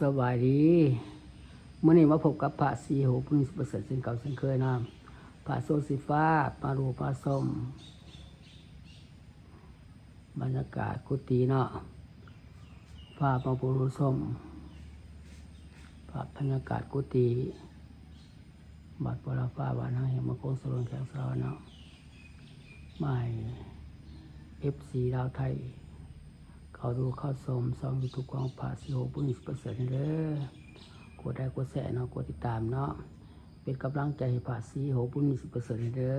ສະບາຍດີ ມື້ນີ້ມາພົບກັບພະສີໂຫ ຜູ້ມີສິດປະເສີດເຊັ່ນເກົ່າເຊັ່ນເຄີຍເນາະ. ພະໂຊສີຟ້າ ມາດູມາຊົມບັນຍາກາດກຸຕິເນາະ. ພາມາບຸມຊົມພາບບັນຍາກາດກຸຕິ ວັດວະລະຟ້າ ບ້ານເຮົາ ແຫ່ງເມືອງໂຂງສະຫຼວງ ແຂວງສາລະວັນເນາະ. ມາໃຫ້ເອັຟຊີລາວໄທ ເຂົ້າດູເຂົ້າຊົມຊ່ອງຢູທູບຂອງພະສີໂຫ ບຸນປະເສີດເດີ. ກົດໄລກົດແຊເນາະ ກົດຕິດຕາມເນາະ ເປັນກຳລັງໃຈໃຫ້ພະສີໂຫ ບຸນປະເສີດເດີ.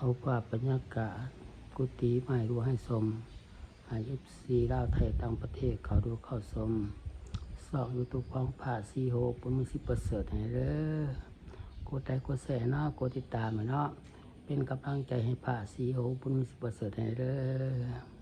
ເອົາພາບບັນຍາກາດກຸຕິມາໃຫ້ດູໃຫ້ຊົມ ໃຫ້ເອັຟຊີລາວໄທຕ່າງປະເທດເຂົ້າດູເຂົ້າຊົມຊ່ອງຢູທູບຂອງພະສີໂຫ ບຸນມີສິດປະເສີດໃຫ້ເດີ. ກົດໄລກົດແຊເນາະ ກົດຕິດຕາມໃຫ້ເນາະ ເປັນກຳລັງໃຈໃຫ້ພະສີໂຫ ບຸນມີສິດປະເສີດໃຫ້ເດີ. ໂ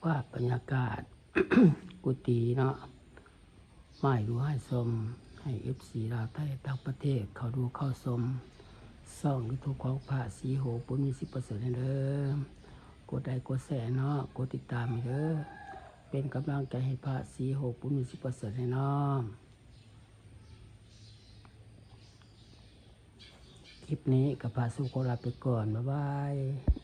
ພາບບັນຍາກາດ ກຸຕິເນາະ ໝາຍດູໃຫ້ຊົມ ໃຫ້ເອັຟຊີລາວໃຕ້ຕ່າງປະເທດເຂົ້າດູເຂົ້າຊົມຊ່ອງຢູທູບຂອງພະສີໂຫ ປຸນມີສິບປະເສີນໃຫ້ເດີ. ກົດໄລກົດແຊເນາະ ກົດຕິດຕາມໃຫ້ເດີ ເປັນກຳລັງໃຈໃຫ້ພະສີໂຫ ປຸນມີສິບປະເສີນໃຫ້ນ້ອງ. ຄລິບນີ້ກໍພະສີໂຫຂໍລາໄປກ່ອນ ບາຍບາຍ.